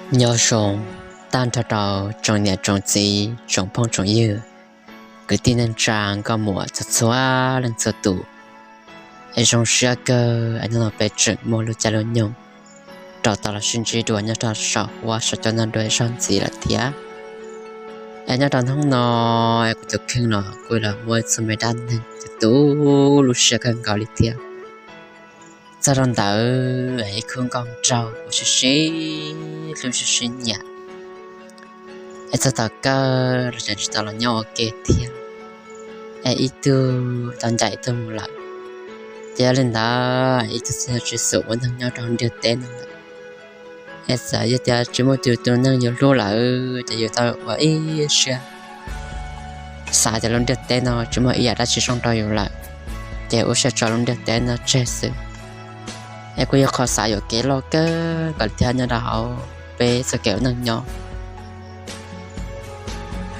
Nyob zoo tag nrho rau tsoom niam tsoom txiv tsoom phooj tsoom ywg, kwv tij neej tsa nkauj muam txhua txhua leej txhua tus. Es zoo siab kawg es hnub no peb tseem muaj lub caij lub nyoog rov tau los sib ntsib dua nyob rau saum huab saum cua no dua ib zaug ntxiv lawm thiab. Es nyob rau hnub no es kuv tus kheej los kuj los muaj ib txog me dab neeg tu lub siab kawg nkaus li thiab. Txog rau ntawd ib khub nkauj nraug uas sib sib hlub sib sib nyiam, es txog tom kawg los tseem tsis tau los nyob ua ke thiab, es ib tug tau ncaim ib tug mus lawm. Ces yog li ntawd ib tug tsis xum ua neeg nyob rau ntiaj teb no lawm. Es txawm yog tias tsis muaj tus tus neeg yus hlub lawm ces yus tau ua ib siab xav tias lub ntiaj teb no tsis muaj ib yam dab tsi zoo rau yus lawm, ces ua siab tso lub ntiaj teb no tseg xwb. Es kuj yog qhov xav yuam kev loj kawg nkaus li thiab nyob rau hauv peb txoj kev ua neej nyob.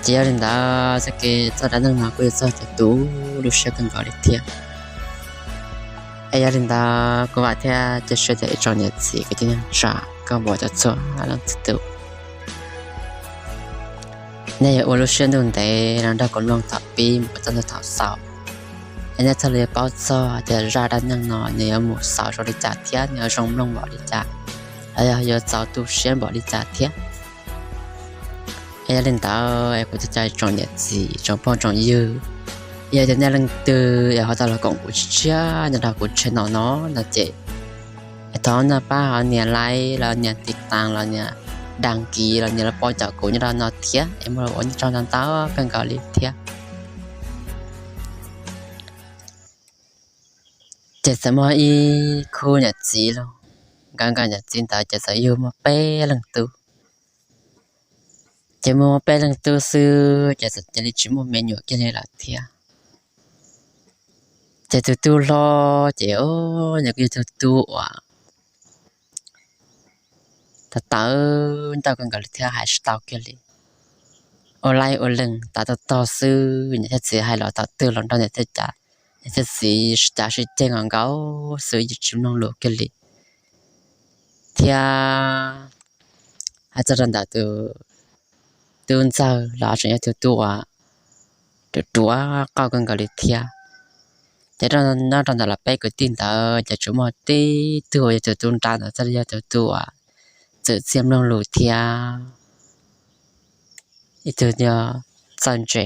Ces yog li ntawd txoj kev txog dab neeg no kuj yog txog tu lub siab kawg nkaus li thiab. Es yog li ntawd kuv vam thiab cia siab tias ib tsoom niam txiv kwv tij neej tsa nkauj muam txhua txhua leej txhua tus, nej yuav ua lub siab ntuj ntev los nrog kuv mloog thaum pib mus txog thaum xaus. Es nej thiaj li yuav paub txog tias zaj dab neeg no nws yuav mus xaus zoo li cas thiab nws yuav zoo mloog npaum li cas, los yog yuav txaus tu siab npaum li cas thiab. Es yog li ntawd es kuv cov tsoom niam txiv tsoom phooj tsoom ywg, yog tias nej leej twg es ho tau los koom kuv tshiab tshiab nyob rau kuv channel no no ces, es thov nej pab ho nias like los nias tiv tas los nias đăng ký los nias los pab caum kuv nyob rau no thiab es muaj ua nyob rau ntau ntau kawg nkaus li thiab. Ces txawm muaj ib khub niam txiv los, nkawd nkawd niam txiv ntawd ces txawm yug muaj peb leej tub. Ces muaj peb leej tub xwb ces txawm cia li tsis muaj me nyuam kiag li lawm thiab. Ces tus tub hlob ces nws kuj yog tus tub uas tawv tawv ntawj kawg nkaus li thiab hais tsis tau kiag li. Ua laib ua lees tas tog tog xwb, niam thiab txiv hais los thaum twg los nrog niam thiab txiv, niam thiab txiv sib cav sib ceg nkaus nkaus xwb yeej tsis mloog lus kiag li. Thiab hais txog rau ntawm tus tub ntxawg los tseem yog tus tub uas ruam ruam qauj kawg nkaus li thiab. Ces nyob rau ntawm lawv peb kwv tij ntawd ces tsuas muaj tib tug uas yog tus tub nrab ntawd thiaj li yog tus tub uas txawm txiaj mloog lus thiab ib tug yog txawj ntse.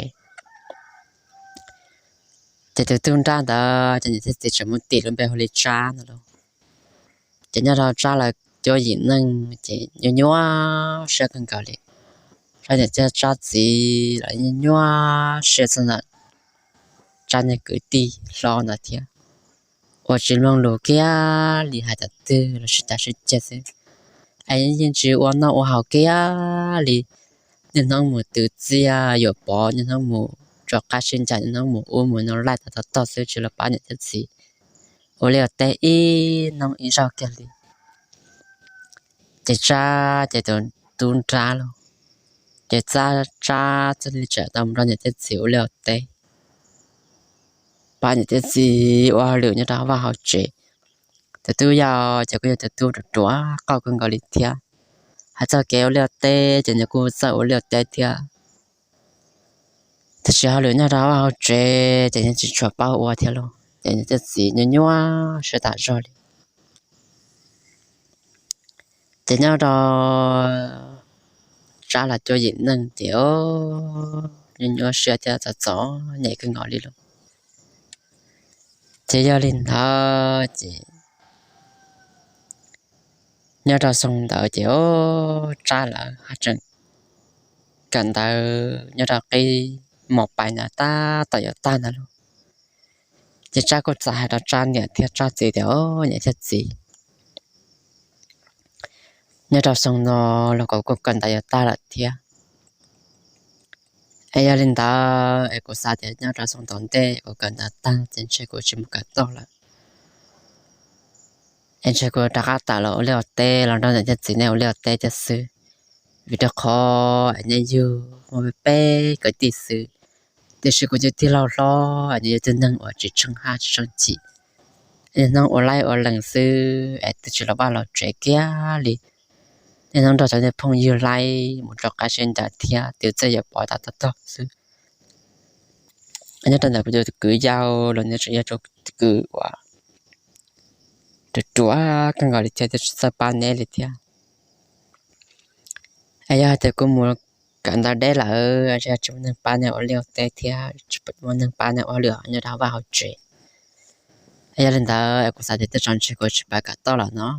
Ces tus tub nrab ntawd ces niam thiab txiv tseem muab tis lub npe hu li Tsab no lauj. Ces nyob rau Tsab lawv cuab yim neej ces nyuaj nyuaj siab kawg nkaus li. Tsab niam thiab Tsab txiv los nyuaj nyuaj siab txog ntawm Tsab niag kwv tij hlob ntawd thiab, uas tsis mloog lus kiag li, hais thaum twg los sib cav sib ceg xwb. Es yeej tsis ua noj ua haus kiag li, niaj hnub mus twv txiaj yuam pov, niaj hnub mus rov qab sib ncaim, niaj hnub mus ub mus no laij tag tog tog xwb tsis los pab niam thiab txiv ua liaj ua teb ib hnub ib zaug kiag li. Ces Tsab ces tus tub nrab lauj, ces Tsab, Tsab thiaj li tseem tau mus nrog niam thiab txiv ua liaj ua teb, pab niam thiab txiv ua hauj lwm nyob rau vaj hauv tsev. Tus tub yau ces kuj yog tus tub ruam ruam qauj kawg nkaus li thiab. Hais txog kev ua liaj ua teb ces nws kuj txawj ua liaj ua teb thiab, tiam sis hauj lwm nyob rau vaj hauv tsev ces yeej tsis tshua paub ua thiab lauj, ces niam thiab txiv nyuaj nyuaj siab tas zog li. Ces nyob rau Tsab los cuab yim neej ces nyuaj nyuaj siab thiab txom txom nyem kawg nkaus li lauj. Ces yog li ntawd ces nyob rau xyoo ntawd ces Tsab lawv haj tseem kawm ntawv nyob rau qib mos pais ntawd tab tom yuav tag ntawd lauj. Ces Tsab kuj txawm hais rau Tsab niam thiab Tsab txiv tias, Niam thiab txiv, nyob rau xyoo no los kuv kuj kawm ntawv yuav tag lawm thiab. Es yog li ntawd es kuv xav tias nyob rau xyoo tom ntej kuv kawm ntawv tag ces ntshe kuv tsis mus kawm toj lawm, es ntshe kuv rov qab tawm los ua liaj ua teb los nrog niam thiab txiv nej ua liaj ua teb thiab xwb. Vim rau qhov es nej yug muaj peb kwv tij xwb, tiam sis kuv tus tij laug hlob es nws yog tus neeg uas tsis tsheej haj tsis tsheej chim, es hnub ua laib ua lees xwb es twb tsis los vaj los tsev kiag li. Niaj hnub nrog cov niag phooj ywg laib mus rau qab sib ncaws thiab twb txawj yuav pov tau tog tog xwb. Nyob rau ntawm kuv tus kwv yau los nws tseem yog tus kwv uas ruam ruam kawg nkaus li thiab, twb tsis txawj pab neb li thiab. Es yog hais tias kuv mus kawm ntawv deb lawm, tsis muaj neeg pab neb ua liaj ua teb thiab tsis muaj neeg pab neb ua hauj lwm nyob rau hauv vaj hauv tsev. Es yog li ntawd kuv xav tias tej zaum ntshe kuv tsis pab kawm tau lawm no.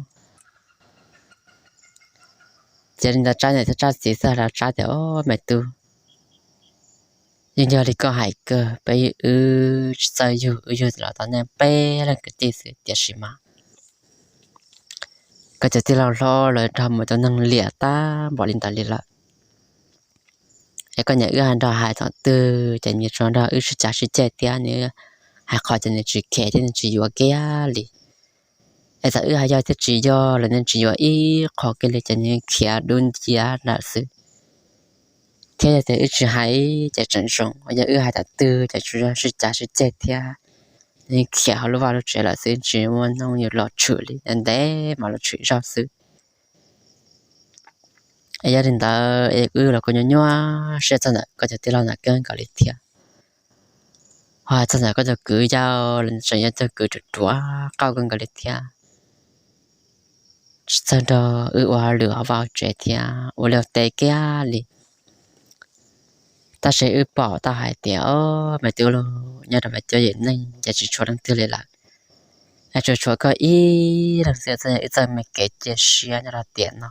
Ces li ntawd Tsab niam thiab Tsab txiv txawm hais rau Tsab tias, Au me tub, yeej yog li koj hais kawg, peb wb tsis txawj yug, wb yug los tau nej peb leeg kwv tij xwb, tiam sis mas koj cov tij laug hlob lawv nrog mus tau neeg liam tag npaum li ntawd li lawm. Es koj niam wb hais nrog hais thaum twg ces nws tsuas nrog wb sib cav sib ceg thiab, nws hais qhov ces nws tsis kheev thiab nws tsis yuav kiag li. Es txawm wb hais yog thiab tsis yog los nws tsis yuav ib qho kiag li, ces nws khiav dub nciab lawm xwb. Thiab yog tias wb tsis hais ces tseem zoo, yog wb hais thaum twg ces tsuas yog sib cav sib ceg thiab, nws khiav hauv lub vaj lub tsev lawm xwb, tsis muaj hnub yuav los tshwm li, ntev mas los tshwm zaug xwb. Es yog li ntawd es wb los kuj nyuaj nyuaj siab txog ntawm koj cov tij laug ntawd kawg nkaus li thiab. Ho txog ntawm koj tus kwv yau los tseem yog tus kwv ruam ruam qauj kawg nkaus li thiab, tsis txawj nrog wb ua hauj lwm hauv vaj hauv tsev thiab ua liaj teb kiag li. Tab sis wb pom tau hais tias, Au me tub, nyob rau peb cov yim neeg ces tsis tshuav leej twg li lawm. Es tsuas tshuav koj ib leeg xwb, wb txawj me kev cia siab nyob rau tiam no.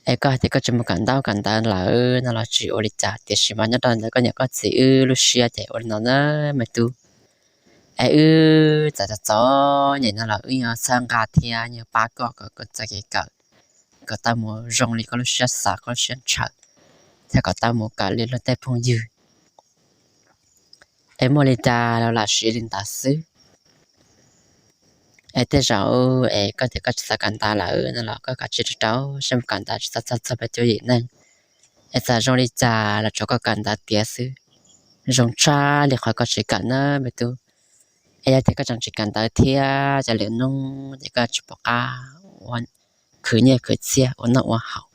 Es koj hais tias koj tsis mus kawm ntaub kawm ntawv lawm no los tsis ua li cas, tiam sis mas nyob rau ntawm koj niam koj txiv wb lub siab ces ua li no na me tub. Es wb txawm txom txom nyem no los wb yuav txhawb nqa thiab yuav pab koj kom koj txoj kev kawm kom tau mus zoo li koj lub siab xav koj lub siab ntshaw, thiab kom tau mus kawm li luag tej phooj ywg. Es muaj li cas los lam siv li ntawd xwb. Es tej zaum es koj tias koj tsis xav kawm ntawv lawm no los koj kav tsij rau rau siab mus kawm ntawv tsis txhob txog txog peb cov yim neeg. Es txawm zoo li cas los tsuav koj kawm ntawv tiav xwb, zoo tshaj li qhov koj tsis kawm na me tub. Es yog tias koj tseem tsis kawm ntawv thiab ces lwm hnub ces koj tsis pom qab ua khwv nyiaj khwv txiaj ua noj ua haus.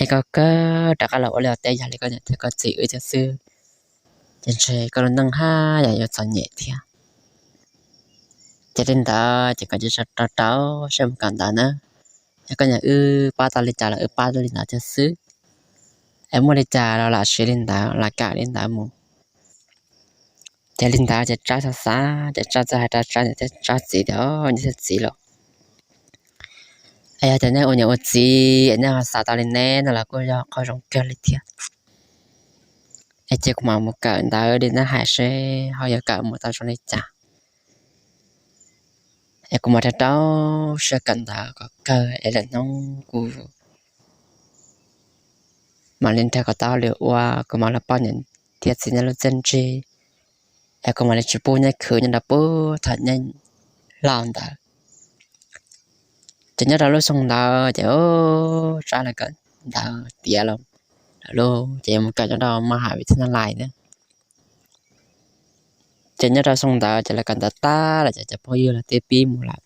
Es koj kawg rov qab los ua liaj teb yog li koj niam thiab koj txiv wb thiab xwb, ces ntshe koj lub neej haj yam yuav txom nyem thiab. Ces li ntawd ces koj cia li rau rau siab mus kawm ntawv na. Es koj niam wb pab tau li cas los wb pab li ntawd thiab xwb. Es muaj li cas los lam siv li ntawd, lam kawm li ntawd mus. Ces li ntawd ces Tsab xav xav ces Tsab txawm hais rau Tsab niam thiab Tsab txiv tias, Niam thiab txiv los, es yog tias nej ua niam ua txiv es nej ho xav tau li ne no los kuj yog qhov zoo kawg li thiab. Es cia kuv mam mus kawm ntawv li neb hais seb ho yuav kawm mus tau zoo li cas. Es kuv mam rau rau siab kawm ntawv kom kawg es lwm hnub kuv mam li nrhiav kom tau lwm ua, kuv mam los pauj niam thiab txiv nej lub txiaj ntsig, es kuv mam li tsis pub nej khwv nyob rau puag thaum nej hlob ntawd. Ces nyob rau lub xyoo ntawd ces Tsab lawv kawm ntawv tiav lawm lauj, ces mus kawm nyob rau ma ham vim thib na lais na. Ces nyob rau xyoo ntawd ces lawv kawm ntawv tag lawm ces cov phooj ywg los twb pib mus lawm.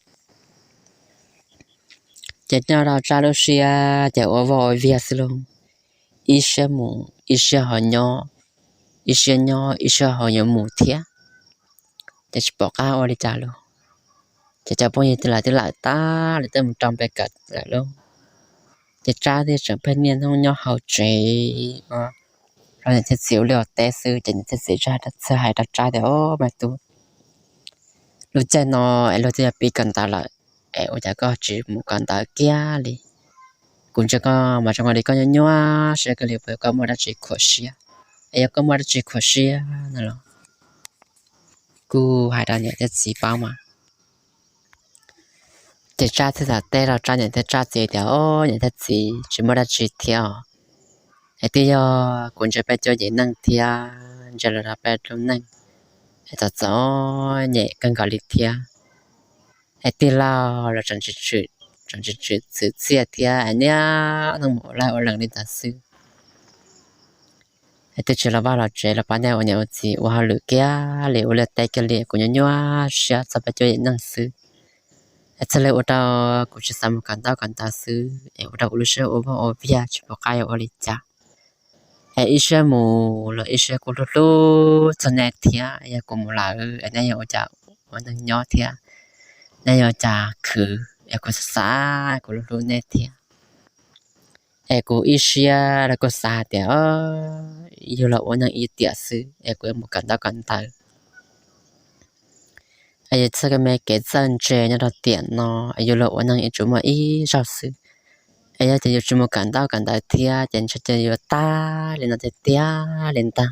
Ces nyob rau Tsab lub siab ces ua vaj ua viag xwb lauj, ib siab mus ib siab ho nyob, ib siab nyob ib siab ho yuav mus thiab, ces tsis pom qab ua li cas lauj. Ces cov phooj ywg lawv twb lawm tag, lawv twb mus rau npe kawm lawm lauj. Ces Tsab thiaj tseem pheej niaj hnub nyob hauv tsev ua rau niam thiab txiv ua liaj ua teb xwb. Ces niam thiab txiv txawm hais rau Tsab tias, Au me tub, lub caij no es luag twb yuav pib kawm ntawv lawm, es ua cas koj tsis mus kawm ntawv kiag li? Kuv ntsia koj mas zoo li koj nyuaj nyuaj siab kawg li, puas yog koj muaj dab tsi khuam siab? Es yog koj muaj dab tsi khuam siab no los kuj hais rau niam thiab txiv paub mas. Ces Tsab thiaj teb rau Tsab niam thiab Tsab txiv tias, Au niam thiab txiv, tsis muaj dab tsi thiab os. Es twb yog kuv ntsia peb cuab yim neej thiab ntsia los rau peb lub neej es txom txom nyem kawg nkaus li thiab. Es tij laug los tseem tsis tshwm txwv txiaj thiab, es niaj hnub mus ua lag ua lees li ntawd xwb. Es twb tsis los vaj los tsev los pab nej ua niam ua txiv ua hauj lwm kiag li, ua liaj teb kiag li, kuv nyuaj nyuaj siab txog peb cuab yim neej xwb. Es txhaj le ua rau kuv tsis xav mus kawm ntaub kawm ntawv xwb, es ua rau kuv lub siab ua vaj ua viag tsis pom qab yuav ua li cas. Es ib siab mus los ib siab kuj hlub hlub txog nej thiab, yog kuv mus lawm es nej yuav ua cas ua neej nyob thiab, nej yuav ua cas khwv, es kuv xav xav kuv hlub hlub nej thiab. Es kuv ib siab los kuj xav hais tias yug los ua neej ib tiam xwb es kuv yuav mus kawm ntaub kawm ntawv. Es yog txoj kev me kev txawj ntse nyob rau tiam no, es yug los ua neej yuav tsum muaj ib zaug xwb. Es yog tias yus tsis mus kawm ntaub kawm ntawv thiab ces ntshe ces yuav tag li no tiag tiag li ntag.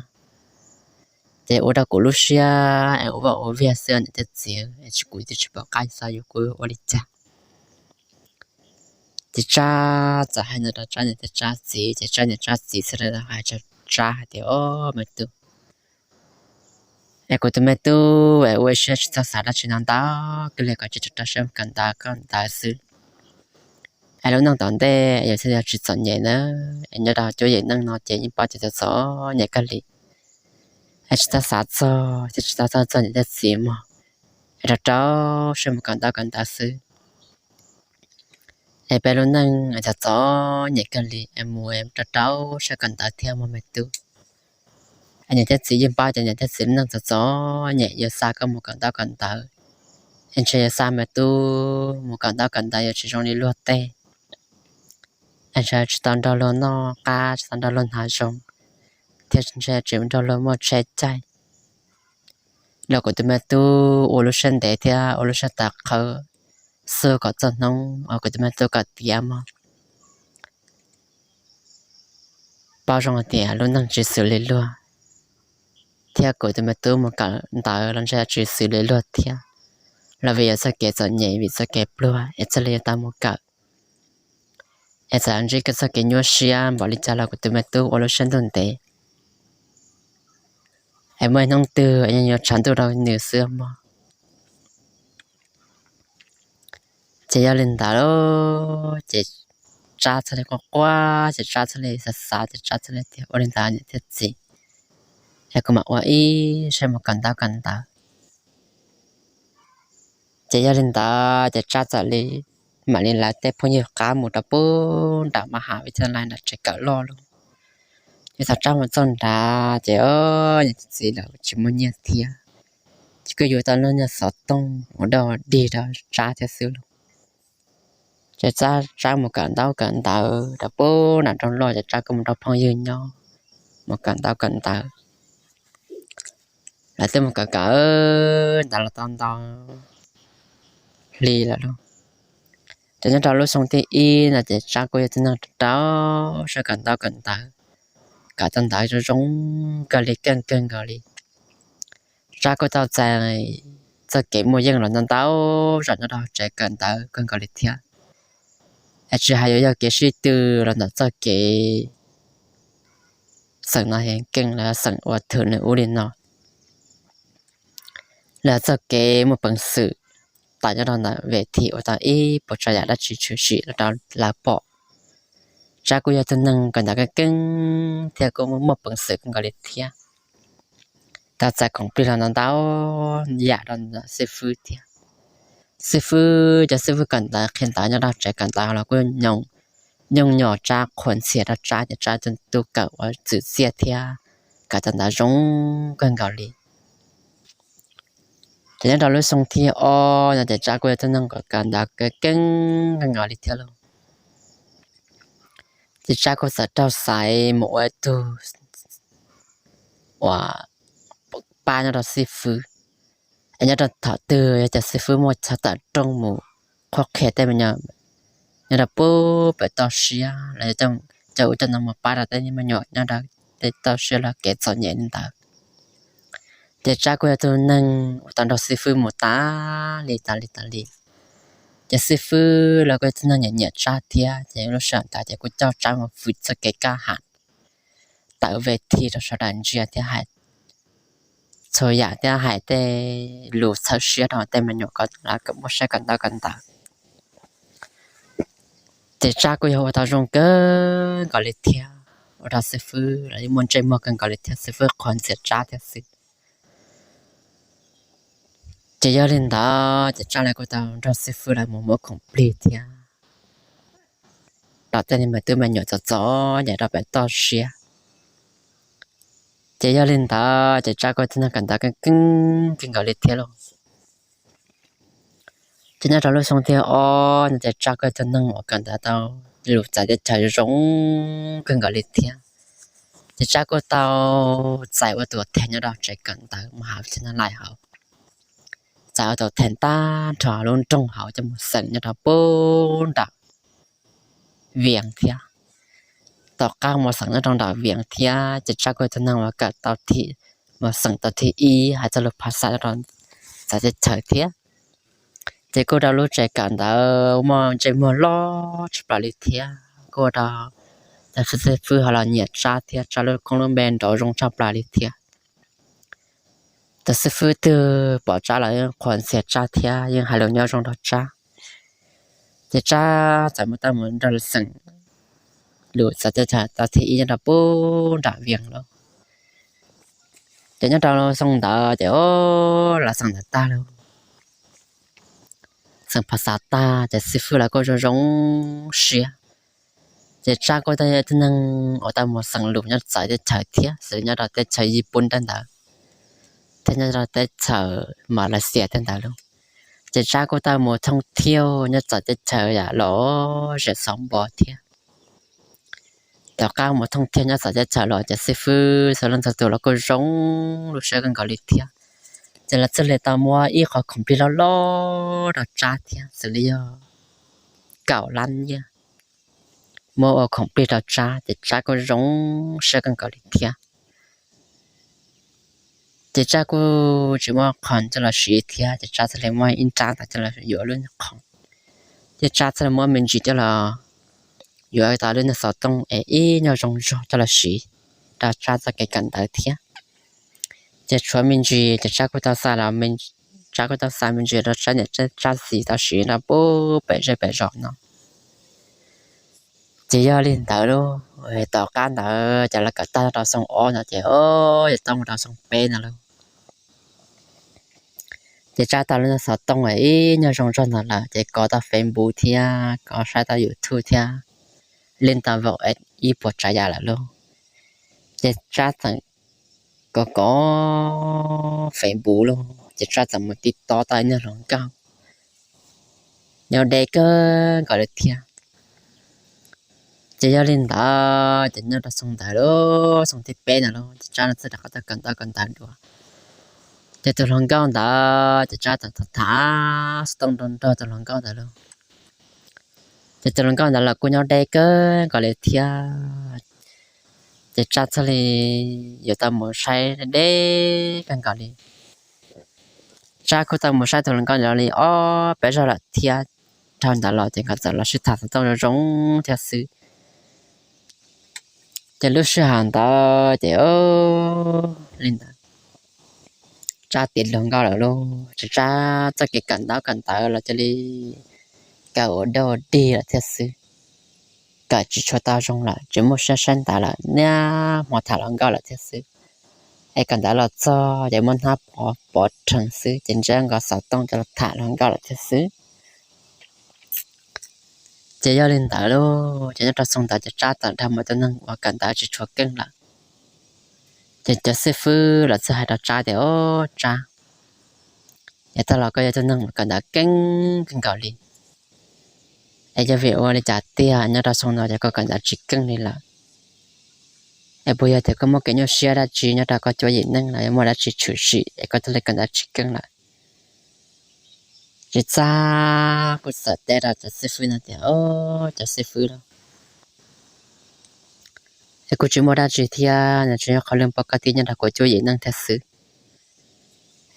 Ces ua rau kuv lub siab es ua vaj ua viag xwb niam thiab txiv, es tsis kuv twb tsis pom qab xav yuav kuv ua li cas. Ces Tsab txawm hais no rau Tsab niam thiab Tsab txiv, ces Tsab niam Tsab txiv txawm hais rau Tsab hais tias, Au me tub, es kuv tus me tub es ua ib siab tsis txhob xav dab tsi no ntau, kawg li kom tsis rau rau siab mus kawm ntaub kawm ntawv xwb. Es lub neej tom ntej yus thiaj yog tsis txom nyem na, es nyob rau cuab yim neej no ces yeej paub tias txom nyem kawg li. Es tsis txhob xav txog thiab tsis txhob txog txog niam thiab txiv mog, es rau rau siab mus kawm ntaub kawm ntawv xwb. Es peb lub neej es txom nyem kawg li, es mus rau rau siab kawm ntawv thiab mog me tub. Es niam thiab txiv yeej paub tias niam thiab txiv lub neej txom txom nyem, yuav xa koj mus kawm ntaub kawm ntawv, es ntshe yuav xa me tub mus kawm ntaub kawm ntawv yuav tsis zoo li luag tej. Es ntshe tsis tau nrog luag noj qab, tsis tau nrog luag hnav zoo, thiab ntshe tsis nrog luag muaj tsheb caij. Los kuv tus me tub ua lub siab ntev thiab ua lub siab tawv qhawv xwb kom txog hnub uas kuv tus me tub kom tiav mog. Paub zoo hais tias lub neej tsis xws li luag, thiab kuv tus me tub mus kawm ntawv los ntshe tsis xws li luag thiab, los vim yog txoj kev txom nyem, vim txoj kev pluag es thiaj li yuav tau mus kawm. Es txawm ntsib txoj kev nyuaj siab npaum li cas los kuv tus me tub ua lub siab ntuj ntev. Es muaj ib hnub twg yeej yuav tshav ntuj rau nws xwb mog. Ces yog li ntawd, ces Tsab txhaj li quaj quaj, ces Tsab txhaj li xav xav, ces Tsab txhaj li tias, Ua li ntawd niam thiab txiv, es kuv mam ua ib siab mus kawm ntaub kawm ntawv. Ces yog li ntawd ces Tsab txawm li mam li lawv tej phooj ywg qab mus rau pem nram ma has vib thaj lais nram tsev kawm loj lauj. Ces thaum Tsab mus txog nrad ces niam thiab txiv lawv tsis muaj nyiaj thiab, ces kuj yuav tau lub niag xov tooj ua dog dig rau Tsab thiab xwb lauj. Ces Tsab, Tsab mus kawm ntaub kawm ntawv rau pem nram nroog loj, ces Tsab kuj mus nrog phooj ywg nyob, mus kawm ntaub kawm ntawv. Lawv twb mus kawm kawm ntawv los tau ntau hli lawm lauj. Ces nyob rau lub xyoo thib ib no ces Tsab kuj yog tus neeg rau rau siab kawm ntaub kawm ntawv, kawm tau ntawv zoo zoo kawg li, keej kawg nkaus li. Tsab kuj tau txais txoj kev muaj yeej los ntau ntau zam nyob rau tsev kawm ntawv kawg nkaus li thiab. Es tsis hais yuav yog kev sib tw los ntawm txoj kev xeem no heev keej los xeem ua thwm nws ub li no, los txoj kev muaj peev xwm tawm nyob rau ntawm ves thim ua tau ib puas tsav yam dab tsi tshwm sim los rau lawv pom. Tsab kuj yog tus neeg kawm ntawv keej keej thiab kuj muaj peev xwm kawg nkaus li thiab. Tau txais khoom plig los ntau ntau yam rau ntawm xib fwb thiab. Xib fwb, cov xib fwb kawm ntawv qhia ntawv nyob rau tsev kawm ntawv los kuj nyooj nyom Tsab, qhuas ntxhias rau Tsab ces Tsab tus tub kawm ua txwm txiaj thiab kawm tau ntawv zoo kawg nkaus li. Ces nyob rau lub xyoo thib ob no ces Tsab kuj yog tus neeg kawm ntawv keej keej nkaus li thiab lauj. Ces Tsab kuj txawm raug xaiv mus ua ib tug uas pab nyob rau xib fwb. Es nyob rau thaum twg yog cov xib fwb muaj chaw tawm rooj mus qhuab qhia tej me nyuam nyob rau pem toj siab los yog coj ub coj no mus pab rau tej me nyuam nyob rau tej toj siab los kev txom nyem li ntawd, ces Tsab kuj yog tus neeg uas tau nrog xib fwb mus tas li tas li tas li. Ces xib fwb los kuj yog tus neeg nyiam nyiam Tsab thiab, ces lub sij hawm ntawd ces kuj coj Tsab mus fwm txoj kev kaj ham, tawm ves thi rau sawv daws ntsia thiab hais txhua yam thiab hais tej lus txhawb siab rau tej me nyuam kom lawv muaj siab kawm ntaub kawm ntawv. Ces Tsab kuj yog ua tau zoo kawg nkaus li thiab, ua rau xib fwb los yeej muaj ntsej muag kawg nkaus li thiab, xib fwb qhuas ntxhias Tsab thiab xwb. Ces yog li ntawd ces Tsab lawv kuj tau nrog xib fwb lawv mus muab khoom plig thiab rau tej me tub me nyuam txom txom nyem rau pem toj siab. Ces yog li ntawd ces Tsab kuj tug neeg kawm ntawv keej keej kawg nkaus li thiab lauj. Ces nyob rau lub xyoo thib ob no ces Tsab kuj tug neeg uas kawm ntawv tau lus txawv teb chaws zoo kawg nkaus li thiab. Ces Tsab kuj tau txais ua tus thej nyob rau tsev kawm ntawv mos hav vib thij naj lais hauv, txais ua tus thej tag nrho lub nroog hauv coj mus xeem nyob rau pub nram Vias thiab. Tom qab mus xeem nyob rau nram Vias thiab ces Tsab kuj tug neeg uas kawm tau thij, mus xeem tau thib ib hais txog lus phas xas nyob rau txawv teb chaws thiab. Ces kuj rau lub tsev kawm ntawd muaj ntsej muag loj tshaj plaws li thiab. Kuj ua rau cov xib fwb ho los nyiam Tsab thiab, Tsab lub koob lub npe nrov zoo tshaj plaws li thiab. Cov xib fwb twg pom Tsab los yeej qhuas ntxhias Tsab thiab yeej hais lus nyob zoo rau Tsab. Ces Tsab txawm mus tau mus nrog lawv xeem lus txawv teb chaws tau thib ib nyob rau pub nram Vias lauj. Ces nyob rau xyoo ntawd ces o, lawv xeem ntawv tag lauj, xeem phas xas tag ces xib fwb lawv kuj zoo zoo siab. Ces Tsab kuj tau yog ib tug neeg uas tau mus xeem lus nyob txawv teb chaws thiab, xws li nyob rau teb chaws Yiv Pub tej ntawd, thiab nyob rau teb chaws Malaysia tej ntawd lauj. Ces Tsab kuj tau mus thooj thiaj nyob txawv teb chaws yam los zem xov npo thiab. Tom qab mus thooj thiaj nyob txawv teb chaws los ces xib fwb txhua leej txhua tus los kuj zoo lub siab kawg nkaus li thiab. Ces lawv thiaj li tau muab ib qho khoom plig loj loj rau Tsab thiab, xws li yog kaum lab nyiaj, muab ua khoom plig rau Tsab ces Tsab kuj zoo siab kawg nkaus li thiab. Ces Tsab kuj tsis muaj qho coj los siv thiab ces Tsab thiaj li muab ib nrab ntawd coj los yuav lub qho. Ces Tsab thiaj li muab me ntsis coj los yuav tau lub niag xov tooj es ib nyuag zoo zog coj los siv rau Tsab txoj kev kawm ntawv thiab. Ces tshuav me ntsis ces Tsab kuj tau xa los, Tsab kuj tau xa me ntsis rau Tsab niam Tsab txiv tau siv rau pub pem zej pem zos no. Ces yog li ntawd lauj, tom qab ntawd ces lawv kawm tag rau xyoo ob no ces o, yuav tau mus rau xyoo peb no lauj. Ces Tsab tau lub niag xov tooj ib nyuag zoo zog ntawd lawm ces kov tau Facebook thiab kov saib tau YouTube thiab, leej tau vau ib puas tsav yam lawm lauj. Ces Tsab txawm kov kov Facebook lauj ces Tsab txawm mus TikTok tau ib niag hluas nkauj nyob deb kawg nkaus li thiab. Ces yog li ntawd ces nyob rau xyoo ntawd lauj, xyoo thib peb ntawd lauj ces Tsab no txawm rov qab tau kawm ntawv kawm ntawv dua. Ces tus hluas nkauj ntawd ces Tsab txawm tham tham xov tooj nrog nrog tus hluas nkauj ntawd lauj. Ces tus hluas nkauj ntawd los kuj nyob deb kawg nkaus li thiab. Ces Tsab thiaj li yuav tau mus saib deb kawg nkaus li. Tsab kuj tau mus saib tus hluas nkauj ntawd li ob peb zaug lawm thiab. Dhau ntawd los ces nkawd txawm los sib tham xov tooj zoo zoo thiab xwb. Ces lub sij hawm ntawd ces li ntawd Tsab tiav hluas nkauj lawm lauj, ces Tsab txoj kev kawm ntaub kawm ntawv los cia li kawm ua dog dig lawm thiab xwb. Kawm tsis tshua tau zoo lawm, tsis muaj siab saib ntawv lawm, niaj hmo tham hluas nkauj lawm thiab xwb. Es kawm ntawv los txog ces muab hnab pov pov rhees xwb ces ntsib nkaus xov tooj ces los tham hluas nkauj lawm thiab xwb. Ces yog li ntawd lauj, ces nyob rau xyoo ntawd ces Tsab txawm dhau mus tus neeg uas kawm ntawv tsis tshua keej lawm. Ces cov xib fwb los txawm hais rau Tsab tias, Au Tsab, yav tag los koj yog tus neeg uas kawm ntawv keej kawg nkaus li, es yog vim ua li cas tiag nyob rau xyoo no ces koj kawm ntawv tsis keej li lawm? Es puas yog tias koj muaj kev nyuaj siab dab tsi nyob rau koj cuab yim neej los yog muaj dab tsi tshwm sim es koj thiaj li kawm ntawv tsis keej lawm? Ces Tsab kuj txawm teb rau cov xib fwb no tias, Au cov xib fwb lauj, es kuj tsis muaj dab tsi thiab, nws tsuas yog qhov lwj npau koj tib nyob rau kuv cuab yim neej thiab xwb.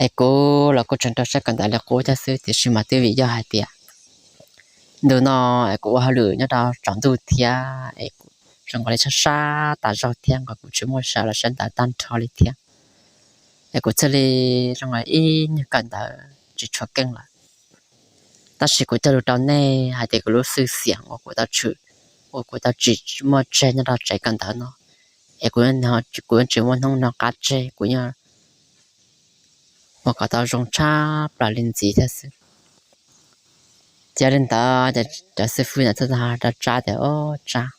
Es kuv los kuj tseem rau siab kawm ntawv li qub thiab xwb, tiam sis mas twb vim yog hais tias ntu no es kuv ua hauj lwm nyob rau tsaus ntuj thiab es kuv zoo nkaus li sab sab tas zog thiab nkaus kuv tsis muaj sij hawm los saib ntawv tag nrho li thiab. Es kuv thiaj li zoo nkaus ib nyuag kawm ntawv tsis tshua keej lawm. Tab sis kuv cog lus rau nej hais tias kuv lub xwm xiam uas kuv tau tshwm, uas kuv tau tsis muaj tseg nyob rau tsev kawm ntawv no, es kuv, kuv yeej tsis muaj hnub noj qab tseg, kuv yeej ua kom tau zoo tshaj plaws li ntxiv thiab xwb. Ces li ntawd ces cov xib fwb ntawd thiaj rov Tsab tias, Ob, Tsab,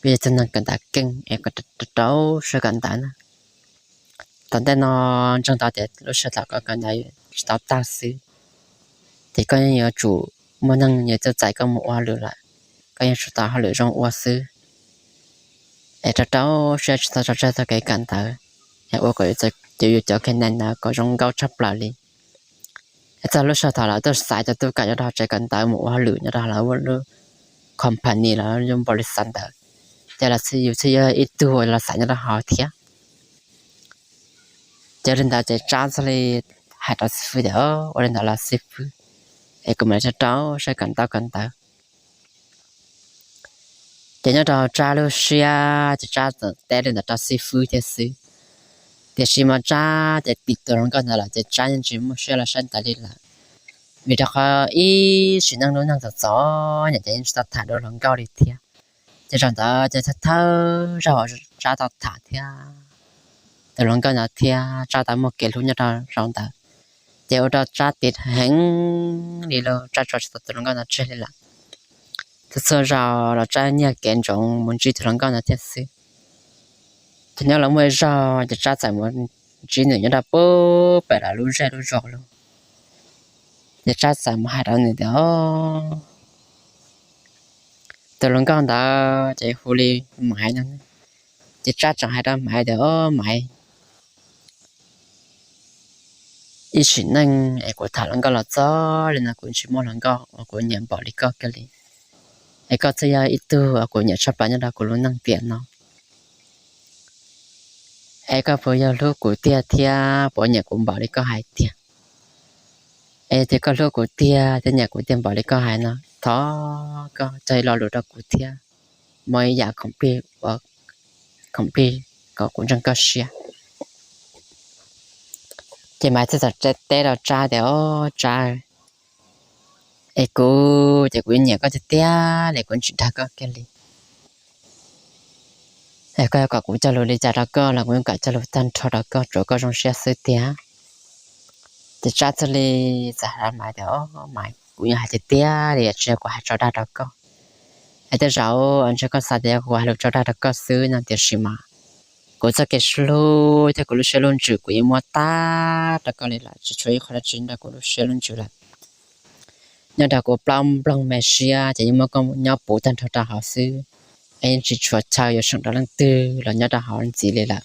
koj yog tug neeg kawm ntawv keej es koj rau rau siab kawm ntawv na. Tom ntej no ntseeg tau tias lub sij hawm koj kawm ntawv tsis tau tag xwb, ces koj yeej yuav tsum muaj neeg yuav tuaj txais koj mus ua hauj lwm lawm, koj yeej tsum tau hauj lwm zoo ua xwb. Es rau rau siab tsis txhob tso tseg txoj kev kawm ntawv, es ua kom yus cov kheej nees ntawd kom zoo nkauj tshaj plaws li. Es txog lub sij hawm thaum lawv tuaj xaiv cov tub kawm nyob rau tsev kawm ntawv mus ua hauj lwm nyob rau lawv lub company los yog npaum li xav ntawd, ces los yus thiaj yog ib tug los xaiv nyob rau hauv thiab. Ces li ntawd ces Tsab thiaj li hais rau xib fwb tias, Ua li ntawd los xib fwb, es kuv mam li rau rau siab kawm ntawv kawm ntawv. Ces nyob rau Tsab lub siab ces Tsab txawm teb li ntawd rau xib fwb thiab xwb. Tiam sis mas Tsab ces tim tus hluas nkauj ntawd lawm ces Tsab yeej tsis muaj siab los saib ntawv li lawm, vim rau qhov ib sim neej lub neej txom txom nyem ces yeej tsis tau tham dua hluas nkauj li thiab. Ces zaum ntawd ces thawj thawj zaug Tsab tau tham thiab tus hluas nkauj ntawd thiab Tsab tau muaj kev hlub nyob rau zaum ntawd, ces ua rau Tsab tiv heev li lawm, Tsab tso tsis tau tus hluas nkauj ntawd tseg li lawm. Txhua txhua zaus los Tsab nyiag kev ntsoov mus ntsib tus hluas nkauj ntawd thiab xwb. Ces nyob los muaj ib zaug ces Tsab txawm mus ntsib nws nyob rau pem pem lawv lub zej lub zos lawm. Ces Tsab txawm mus hais rau nws tias, Tus hluas nkauj ntawd ces hu li Maiv no. Ces Tsab txawm hais rau Maiv tias, Ob, Maiv, ib sim neej es kuv tham hluas nkauj los txog li no kuv tsis muaj hluas nkauj uas kuv nyiam npaum li koj kiag li. Es koj thiaj yog ib tug uas kuv nyiam tshaj plaws nyob rau kuv lub neej tiam no. Es koj puas yog hlub kuv tiag thiab puas nyiam kuv npaum li koj hais tiag? Es tias koj hlub kuv tiag thiab nyiam kuv tiag npaum li koj hais no, thov koj cog ib lo lus rau kuv thiab, muab ib yam khoom plig ua khoom plig kom kuv ntseeg koj siab. Ces Maiv thiaj txawm teb rau Tsab tias, Ob, Tsab, es kuv ces kuv nyiam koj tiag tiag li, kuv tsis dag koj kiag li. Es koj yuav kom kuv cog lus li cas rau koj los kuv yeej kam cog lus tag nrho rau koj, tsuav koj zoo siab xwb tiag. Ces Tsab thiaj li txawm hais rau Maiv tias, Ob, Maiv, kuv yeej hais tiag tiag li, tsis yog kuv hais tso dag rau koj. Es tej zaum ntshe koj xav tias yog kuv hais lus tso dag rau koj xwb no, tiam sis mas kuv txoj kev sib hlub thiab kuv lub siab lub ntsws kuv yeej muab tag rau koj li lawm, tsis tshuav ib qho dab tsi nyob rau kuv lub siab lub ntsws lawm. Nyob rau kuv plaub nplooj me siab ces yeej muab koj nyob puv tag nrho rau hauv xwb, es yeej tsis tshuav chaw yuav seem rau leej twg los nyob rau hauv ntxiv li lawm.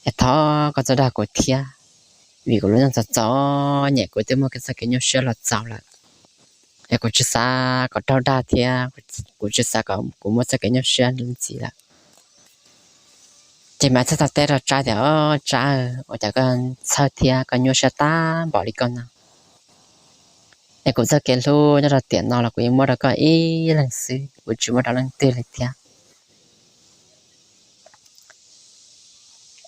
Es thov koj txhob dag kuv thiab, vim kuv lub neej txom txom nyem kuv twb muaj txoj kev nyuaj siab los txaus lawm. Es kuv tsis xav kom raug dag thiab kuv tsis xav kom kuv muaj txoj kev nyuaj siab ntxiv lawm. Ces Maiv thiaj tau teb rau Tsab tias, Ob, Tsab, ua cas koj txhawj thiab koj nyuaj siab tag npaum li koj no? Es kuv txoj kev hlub nyob rau tiam no los kuv yeej muab rau koj ib leeg xwb, kuv tsis muab rau leej twg li thiab.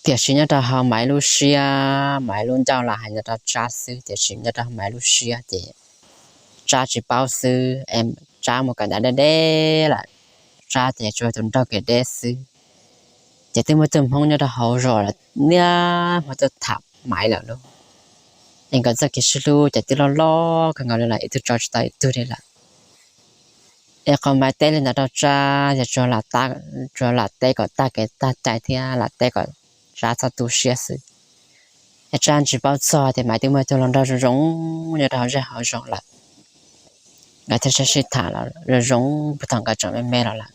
Tiam sis nyob rau hauv Maiv lub siab, Maiv lub ncauj los hais nyob rau Tsab xwb, tiam sis nyob rau hauv Maiv lub siab ces Tsab tsis paub xwb es Tsab mus kawm ntawv deb deb lawm, Tsab ces tsuas tus nraug kev deb xwb. Ces twb muaj tus Hmoob nyob rau hauv zos lawm niaj hmo tuaj tham Maiv lawm lauj. Es nkawd txoj kev sib hlub ces twb loj loj kawg nkaus li lawm, ib tug tso tsis tau ib tug li lawm. Es qhov Maiv teb li ntawd rau Tsab ces tsuas lam teb kom tag kev tag cai thiab lam teb kom Tsab txhob tu siab xwb. Es Tsab tsis paub txog tias Maiv twb muaj ib tug hluas nraug zoo zoo nyob rau hauv zej hauv zos lawm. Nkawd thiaj sib sib tham los zoo zoo puag thaum nkawd tseem me me los lawm.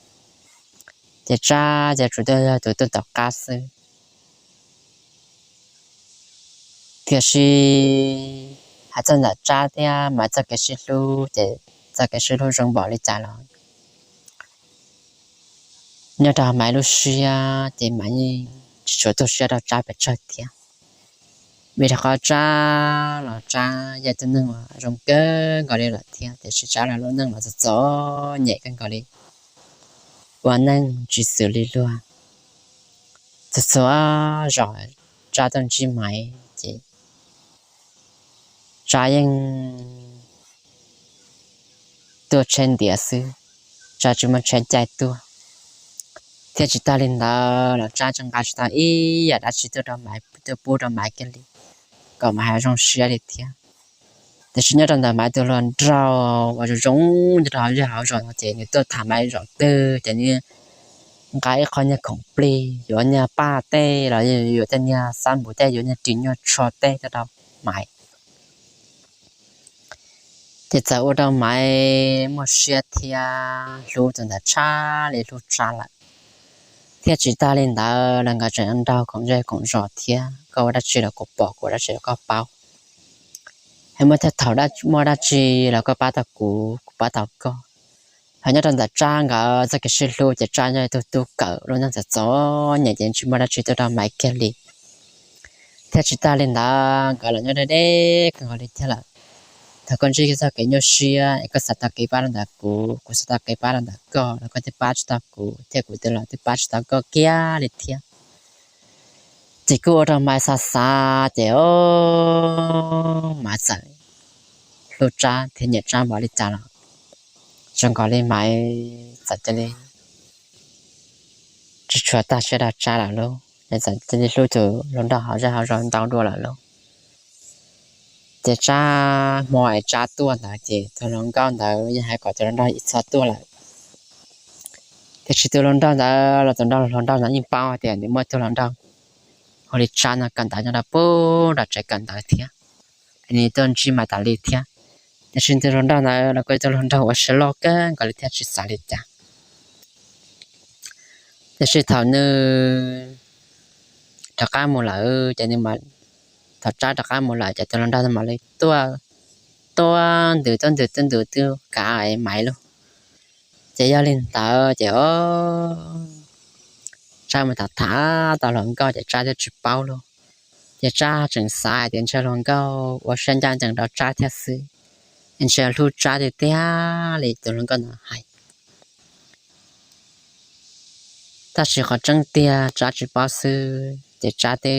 Ces Tsab ces tsuas yog tus tuaj tom qab xwb. Tiam sis hais txog ntawm Tsab thiab Maiv txoj kev sib hlub ces txoj kev sib hlub zoo npaum li cas los nyob rau Maiv lub siab ces Maiv yeej tsis tshua tu siab rau Tsab pes tsawg thiab. Vim rau qhov Tsab los Tsab yog tus neeg uas zoo kawg nkaus li lawm thiab, tiam sis Tsab los lub neej los txom txom nyem kawg nkaus li, ua neej tsis xws li luag. Txhua txhua zaus Tsab tuaj ntsib Maiv ces Tsab yeej tuaj tsheb ntiav xwb, Tsab tsis muaj tsheb caij tuaj. Thiab tsis tag li ntawd los Tsab tseem nqa tsis tau ib yam dab tsi tuaj rau Maiv, tuaj pub rau Maiv kiag li. kom Maiv hais zoo siab li thiab. Tiam sis nyob rau ntawm Maiv tus hluas nraug uas zoo zoo nyob rau hauv zej hauv zos no ces nws tuaj tham Maiv zaum twg ces nws nqa ib qho niag khoom plig, yuav niag paj tej los yuav tej niag xab npum tej, yuav niag ris nyuj tsho tej coj rau Maiv. Ces txawm ua rau Maiv muaj siab thiab hlub tus ntawd tshaj li hlub Tsab lawm. Thiab tsis tag li ntawd los nkawd tseem nrog koom zej koom zos thiab, koj ua dab tsi los kuv pom, kuv ua dab tsi los koj paub. Es muaj tej thaum muaj dab tsi los koj pab tau kuv, kuv pab tau koj. Ho nyob rau ntawm Tsab nkawd txoj kev sib hlub ces Tsab yog ib tug tub kawm lub neej txom txom nyem ces tsis muaj dab tsi tuaj rau Maiv kiag li. Thiab tsis tag li ntawd nkawd los nyob deb deb kawg nkaus li thiab lawm. Thaum koj ntsib txoj kev nyuaj siab es koj xav tau kev pab rau ntawm kuv, kuv xav tau kev pab rau ntawm koj los koj twb pab tsis tau kuv thiab kuv twb los twb pab tsis tau koj kiag li thiab. Ces kuj ua rau Maiv xav xav ces o, Maiv txawm hlub Tsab thiab nyiam Tsab npaum li cas los zoo nkaus li Maiv txawm cia li tsis tshua tag siab rau Tsab lawm lauj, es txawm cia li hlub tus hluas nraug hauv zej hauv zos ntau dua lawm lauj. Ces Tsab, hmo es Tsab tuaj ntawd ces tus hluas nkauj ntawd yeej hais kom tus hluas nraug txhob tuaj lawm. Tiam sis tus hluas nraug ntawd los tus hluas nraug ntawd yeej paub hais tias nws muaj tus hluas nraug hu li Tsab no kawm ntawv nyob rau pem nram tsev kawm ntawv thiab, nws tuaj ntsib Maiv tas li thiab. Tiam sis tus hluas nraug ntawd los kuj yog tus hluas nraug uas siab loj kawg nkaus li thiab tsis xav li cas. Tiam sis thaum nws rov qab mus lawm ces nws, thaum Tsab rov qab mus lawm ces tus hluas nraug mam li tuaj, tuaj ntws tuaj ntws tuaj ntws twb kav Maiv lauj. Ces yog li ntawd ces o, Tsab mus tham tham tau hluas nkauj ces Tsab thiaj tsis paub lauj. Ces Tsab tseem xav hais tias ntshe hluas nkauj ua siab ncaj ncees rau Tsab thiab xwb, ntshe hlub Tsab tiag tiag li tus hluas nkauj ntawd hais. Tab sis qhov tseeb tiag Tsab tsis paub xwb ces Tsab twb